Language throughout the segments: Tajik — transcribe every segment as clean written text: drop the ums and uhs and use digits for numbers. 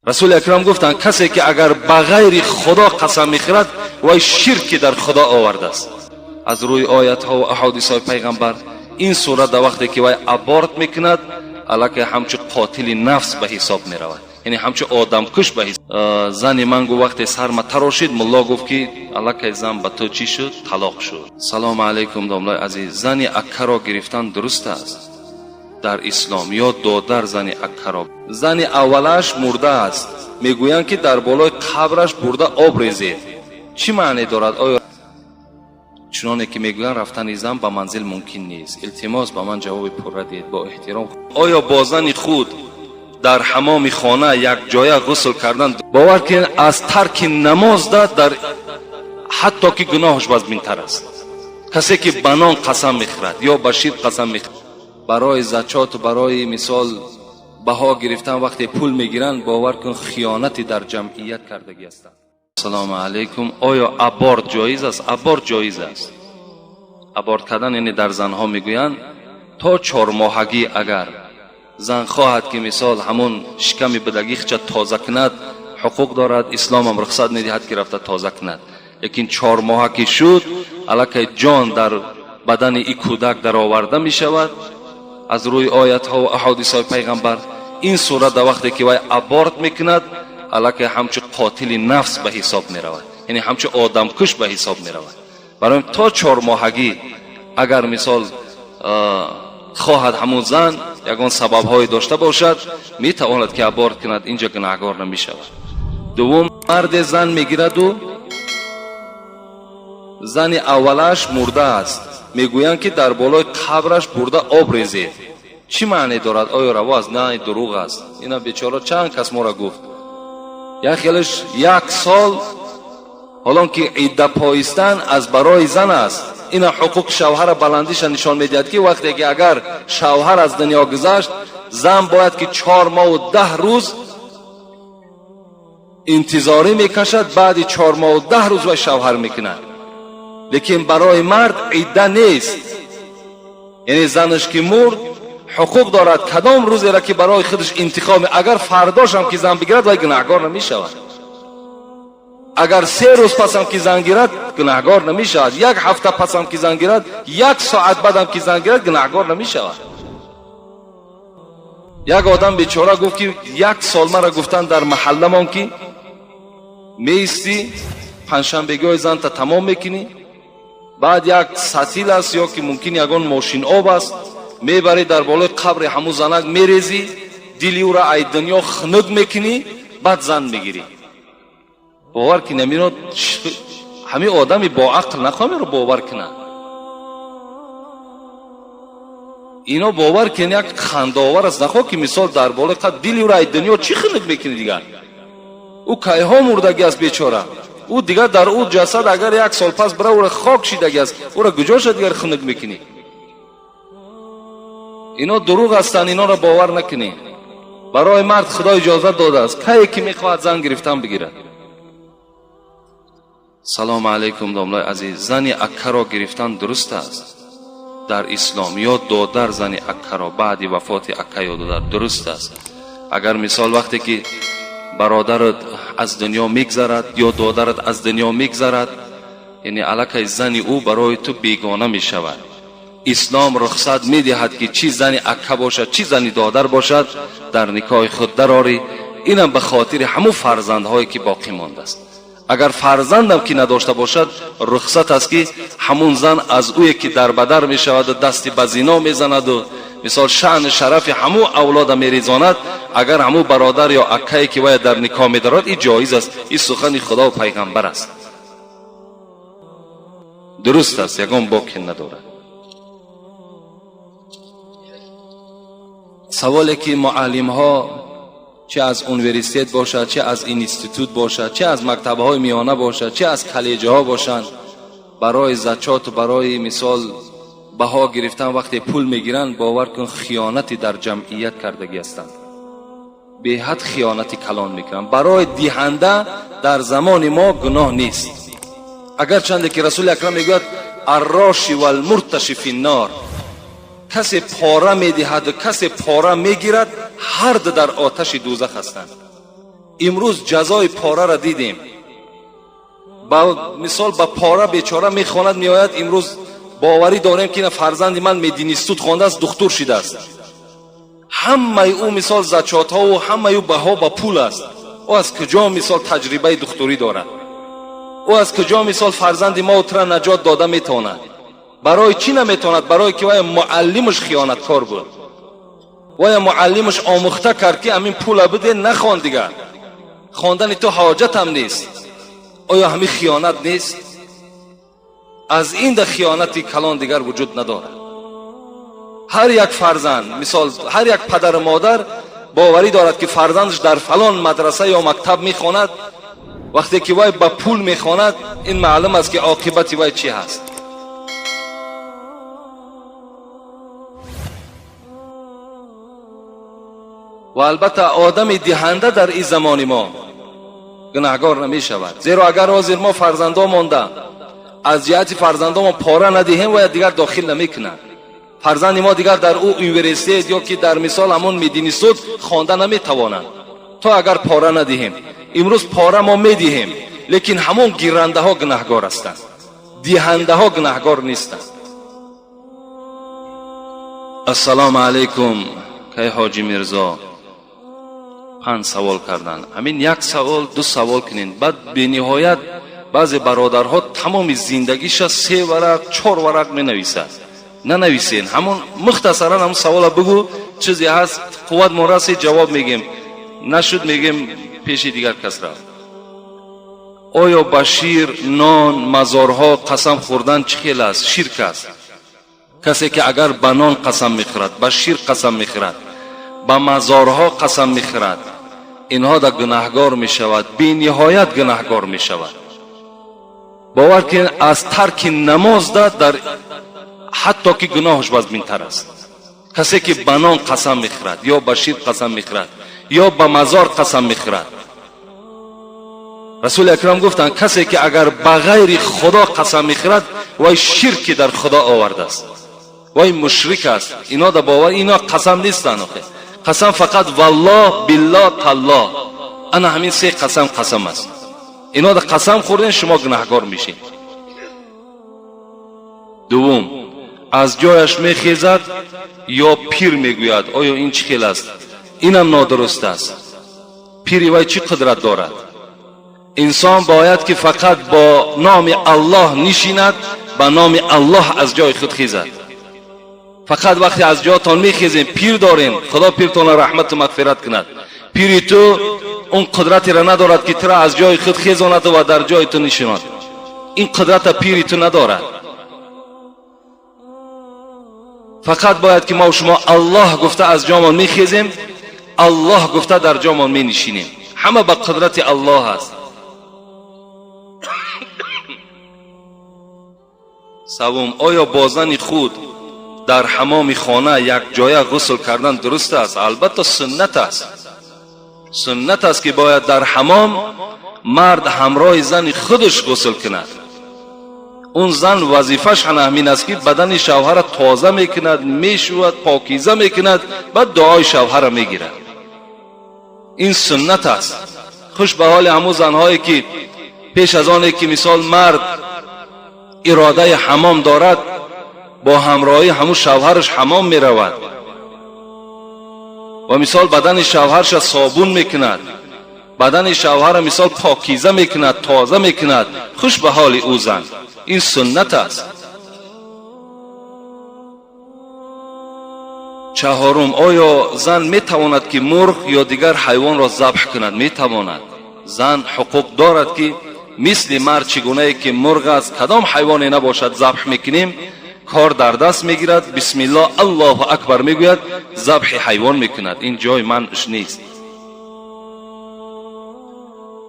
Расули Акрам гуфтанд, касе ки агар ба ғайри Худо қасам мехӯрад, вай ширки дар Худо овардааст. Аз рӯи оятҳо ва аҳодисҳои пайғамбар ин сурат дар вақте ки вай аборт мекунад, аллакай ҳамчун қотили нафс ба ҳисоб меравад, яъне ҳамчун одамкуш ба ҳисоб. Зани ман гуфт, вақте сарма тарошид, мулло гуфт ки аллакай зан ба ту чӣ шуд? Талоқ шуд. Салому алайкум, домлаи азиз. Зани аккаро гирифтан дуруст аст дар ислом ё додар зани аккаро? Зани аввалаш мурдааст, мегӯянд ки дар болои қабраш бурда об резед. Чӣ маъне дорад? Оё чуноне ки мегӯянд, рафтани зан ба манзил мумкин нест? Илтимос, ба ман ҷавоби пурра диҳед, бо эҳтиром. Оё бо зани худ дар ҳамоми хона якҷоя ғусл кардан, бовар кунед, аз тарки намоз дар ҳатто ки гуноҳаш вазминтар аст. Касе ки ба нон қасам мехӯрад ё ба шир қасам мехӯрад, барои зачоту барои мисол баҳо гирифтан вақте пул мегиранд, бовар кун, хиёнати дар ҷамъият кардагӣ ҳастанд. Ассалому алайкум. Оё аборт ҷоиз аст? Аборт ҷоиз аст. Аборт кардан, яъне дар занҳо мегӯянд, то чормоҳагӣ агар зан хоҳад ки мисол ҳамун шиками будагихча тоза кунад, ҳуқуқ дорад, исломам рухсат медиҳад ки рафта тоза кунад. Лекин 4 моҳа ки шуд, аллакай ҷон дар бадани и кӯдак дароварда мешавад. Аз рӯи оятҳо ва аҳодисҳои пайғамбар ин сурат дар вақте ки вай аборт мекунад, аллакай ҳамчун қотили нафс ба ҳисоб меравад, яъне ҳамчун одамкуш ба ҳисоб меравад. Барои то чормоҳагӣ агар мисол хоҳад ҳамун зан ягон сабабҳое дошта бошад, метавонад ки аборт кунад, инҷа гунаҳгор намешавад. Дуввум, марде зан мегираду зани аввалаш мурдааст, мегӯянд ки дар болои қабраш бурда об резед. Чӣ маъне дорад? Оё раво аст? На, дурӯғ аст. Ина бечора чанд кас моро гуфт, як хелаш як сол, ҳолон ки идда поистан аз барои зан аст. Ина ҳуқуқи шавҳара баландиша нишон медиҳад, ки вақте ки агар шавҳар аз дунё гузашт, зан бояд ки 4 моҳу 10 рӯз интизорӣ мекашад, баъди 4 моҳу 10 рӯз вай шавҳар мекунад. Лекин барои мард идда нест, яъне занаш ки мурд, ҳуқуқ дорад кадом рӯзеро ки барои худаш интихоб, агар фардошам ки зан бигирад, вай гунаҳгор намешавад. Агар 3 рӯз пасам ки зан гирад, гунаҳгор намешавад. Як ҳафта пасам ки зан гирад, як соат баъдам ки зан гирад, гунаҳгор намешавад. Як одам бечора гуфт ки як сол мара гуфтан дар маҳалламон ки меистӣ, панҷшанбегиҳои занта тамом мекунӣ, баъд як сатил аст ё ки мумкин ягон мошин об аст, мебарӣ, дар болои қабри ҳамун занак мерезӣ, дили ӯра ай дунё хунук мекунӣ, баъд зан мегирӣ. Бовар кунӣ, амино ҳамин одами боақл нахоҳам бовар кунад. Ино, бовар кун, як хандаовар аст. Нахоҳ ки мисол дар болои қабр дили ӯра ай дунё чӣ хунук мекунӣ? Дигар ӯ кайҳо мурдагӣ аст, бечора. Ӯ дигар дар ӯ ҷасад агар як сол пас бира, ӯра хок шидагӣ аст, ӯра куҷоша дигар хунук мекунӣ? Ино дурӯғ ҳастанд, инонро бовар накунӣ. Барои мард Худо иҷозат додааст, кае ки мехоҳад зан гирифтан, бигирад. Салому алайкум, домлаи азиз. Зани аккаро гирифтан дуруст аст дар ислом ё додар зани аккаро баъди вафоти акка ё додар дуруст аст? Агар мисол вақте ки бародарат аз дунё мегзарад ё додарат аз дунё мегзарад, яъне аллакай зани ӯ барои ту бегона мешавад. Ислом рухсат медиҳад ки чӣ зани акка бошад, чӣ зани додар бошад, дар никоҳи худ дарорӣ. Инам ба хотири ҳамун фарзандҳое ки боқӣ мондааст. Агар фарзандам ки надошта бошад, рухсат аст ки ҳамун зан аз ӯе ки дарбадар мешаваду дасти ба зино мезанаду мисол шаъну шарафи ҳамун авлода мерезонад, агар ҳамун бародар ё аккае ки вая дар никоҳ медорад, ин ҷоиз аст. Ин сухани Худову пайғамбар аст, дуруст аст, ягон боке надорад. Саволе ки муаллимҳо, чӣ аз университет бошад, чӣ аз институт бошад, чӣ аз мактабҳои миёна бошад, чӣ аз коллеҷҳо бошанд, барои зачоту барои мисол баҳо гирифтан вақте пул мегиранд, бовар кун, хиёнати дар ҷамъият кардагӣ ҳастанд, беҳад хиёнати калон мекунанд. Барои диҳанда дар замони мо гуноҳ нест, агарчанде ки Расули Акрам мегӯяд: «Арроши валмурташи финнор». Касе пора медиҳаду касе пора мегирад, ҳар ду дар оташи дӯзах ҳастанд. Имрӯз ҷазои пораро дидем. Ба мисол ба пора бечора мехонад, меояд. Имрӯз боварӣ дорем, ки фарзанди ман мединститут хондааст, духтур шидааст. Ҳамаи ӯ мисол зачётҳову ҳамаи ӯ баҳо ба пул аст. Ӯ аз куҷо мисол таҷрибаи духтурӣ дорад? Ӯ аз куҷо мисол фарзанди мо тура наҷот дода метавонад? Барои чӣ наметавонад? Барое ки вая муаллимаш хиёнаткор буд. Вая муаллимаш омӯхта кард, ки ҳамин пула биде, нахон, дигар хондани ту ҳоҷатам нест. Оё ҳамин хиёнат нест? Аз инда хиёнати калон дигар вуҷуд надорад. Ҳар як фарзанд, мисол ҳар як падару модар боварӣ дорад, ки фарзандаш дар фалон мадраса ё мактаб мехонад. Вақте ки вай ба пул мехонад, ин маълум аст, ки оқибати вай чӣ ҳаст. Ва албатта одами диҳанда дар ин замони мо гунаҳгор намешавад, зеро агар ҳозир мо фарзандо монда аз ҷиҳати фарзандомон пора надиҳем, вая дигар дохил намекунад. Фарзанди мо дигар дар ӯ университет ё ки дар мисол ҳамон мединститут хонда наметавонад, то агар пора надиҳем. Имрӯз пора мо медиҳем, лекин ҳамон гирандаҳо гунаҳгор ҳастанд, диҳандаҳо гунаҳгор нестанд. Ассалому алайкум, кай Ҳоҷи Мирзо. Панҷ савол карданд. Ҳамин як савол, ду савол кунед. Баъд бениҳоят баъзе бародарҳо тамоми зиндагиша се варақ, чор варақ менависад. Нанависен, ҳамон мухтасаран ҳамон савола бигӯ. Чизе ҳаст, қувват мо расид, ҷавоб мегем, нашуд, мегем, пеши дигар кас рафт. Оё ба шир, нон, мазорҳо қасам хӯрдан чӣ хел аст? Ширк аст. Касе ки агар ба нон қасам мехӯрад, ба шир қасам мехӯрад, ба мазорҳо қасам мехӯрад, инҳо да гунаҳгор мешавад, бениҳоят гунаҳгор мешавад. Бовар кунед, аз тарки намоз да дар ҳатто ки гуноҳаш вазминтар аст. Касе ки ба нон қасам мехӯрад ё ба шир қасам мехӯрад ё ба мазор қасам мехӯрад, Расули Акрам гуфтанд, касе ки агар ба ғайри Худо қасам мехӯрад, вай ширки дар Худо овардааст, вай мушрик аст. Ино да бовар, ино қасам нестанд охе. Қасам фақат валлоҳ, биллоҳ, таллоҳ, ана ҳамин се қасам қасам аст. Ино да қасам хӯрден, шумо гунаҳгор мешед. Дуввум, аз ҷояш мехезад ё пир мегӯяд, оё ин чӣ хел аст? Инам нодуруст аст. Пири вай чӣ қудрат дорад? Инсон бояд ки фақат бо номи Аллоҳ нишинад, ба номи Аллоҳ аз ҷои худ хезад. Фақат вақте аз ҷоятон мехезем, пир дорем, Худо пиртонро раҳмату мағфират кунад, пири ту он қудратеро надорад, ки тура аз ҷои худ хезонаду ва дар ҷои ту нишинад. Ин қудрата пири ту надорад. Фақат бояд ки мо шумо Аллоҳ гуфта аз ҷомон мехезем, Аллоҳ гуфта дар ҷомон менишинем. Ҳама ба қудрати Аллоҳ аст. Савум, оё бо зани худ дар ҳамоми хона якҷоя ғусл кардан дуруст аст? Албатта, суннат аст. Суннат аст, ки бояд дар ҳамом мард ҳамроҳи зани худаш ғусл кунад. Он зан вазифаш ҳана ҳамин аст, ки бадани шавҳара тоза мекунад, мешӯяд, покиза мекунад, баъд дуои шавҳара мегирад. Ин суннат аст. Хуш ба ҳоли ҳамун занҳое, ки пеш аз оне ки мисол мард иродаи ҳамом дорад, бо ҳамроҳии ҳамун шавҳараш ҳамом меравад ва мисол бадани шавҳарша собун мекунад, бадани шавҳара мисол покиза мекунад, тоза мекунад. Хуш ба ҳоли ӯ зан, ин суннат аст. Чаҳорум, оё зан метавонад, ки мурғ ё дигар ҳайвонро забҳ кунад? Метавонад. Зан ҳуқуқ дорад, ки мисли мард, чӣ гунае ки мурғ аст, кадом ҳайвоне набошад, забҳ мекунем, кор дар даст мегирад, бисмиллоҳ, Аллоҳу акбар мегӯяд, забҳи ҳайвон мекунад. Ин ҷои манъш нест.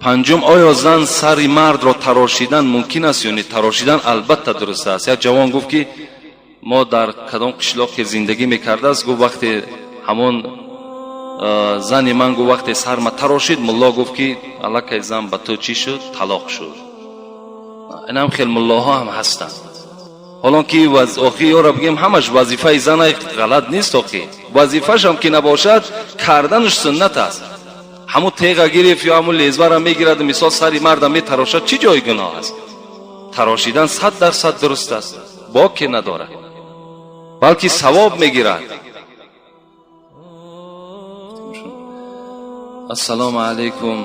Панҷум, оё зан сари мардро тарошидан мумкин аст ё не? Тарошидан албатта дуруст аст. Як ҷавон гуфт, ки мо дар кадом қишлоқе зиндагӣ мекардааст, гуфт, вақте ҳамон зани ман, гуфт, вақте сарма тарошид, мулло гуфт, ки аллакай зан ба ту чӣ шуд? Талоқ шуд. Инам хел муллоҳо ҳам ҳастанд. Ҳолон ки охи ёро бигем, ҳамаш вазифаи зана, ғалат нест. Охи вазифашам ки набошад, карданаш суннат аст. Ҳамун теға гирифт ё ҳамун лезвара мегирад, мисол, сари марда метарошад, чӣ ҷои гуноҳ аст? Тарошидан 100% дуруст аст, боке надорад, балки савоб мегирад. Ассалому алайкум,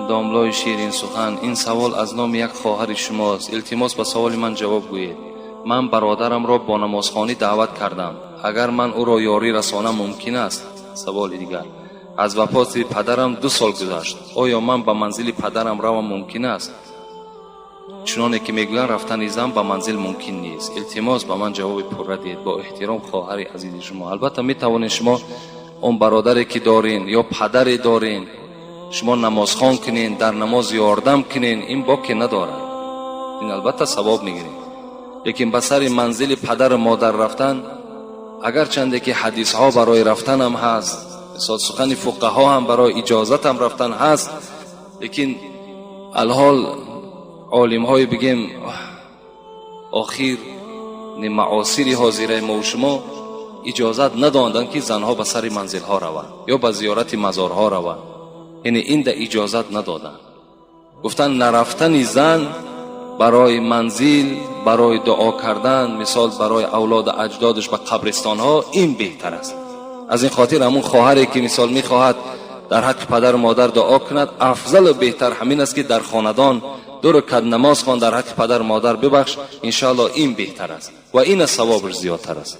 домлои ширинсухан. Ин савол аз номи як хоҳари шумост. Илтимос, ба саволи ман ҷавоб гӯед. Ман бародарамро бо намозхонӣ даъват кардам. Агар ман ӯро ёрӣ расонам, мумкин аст? Саволи дигар: аз вафоти падарам 2 сол гузашт. Оё ман ба манзили падарам равам мумкин аст? Чуноне ки мегӯянд, рафтани зан ба манзил мумкин нест. Илтимос, ба ман ҷавоби пурра диҳед. Бо эҳтиром, хоҳари азизи шумо. Албатта, метавонед шумо он бародаре ки дорин ё падаре дорин, шумо намозхон кунен, дар намоз ёрдам кунен, ин боке надорад, ин албатта савоб мегиред. Лекин ба сари манзили падару модар рафтан, агарчанде ки ҳадисҳо барои рафтанам ҳаст, мисол, сухани фуқаҳо ҳам барои иҷозатам рафтан ҳаст, лекин алҳол олимҳои, бигем, охир, маосири ҳозираи мову шумо иҷозат надоданд, ки занҳо ба сари манзилҳо раванд ё ба зиёрати мазорҳо раванд. Яъне инда иҷозат надоданд. Гуфтанд, нарафтани зан барои манзил, барои дуо кардан, мисол, барои авлоду аҷдодаш ба қабристонҳо, ин беҳтар аст. Аз ин хотир ҳамун хоҳаре ки, мисол, мехоҳад дар ҳаққи падару модар дуо кунад, афзалу беҳтар ҳамин аст, ки дар хонадон ду ракат намоз хон, дар ҳаққи падару модар бибахш, иншоалло, ин беҳтар аст ва ин аз савобаш зиёдтар аст.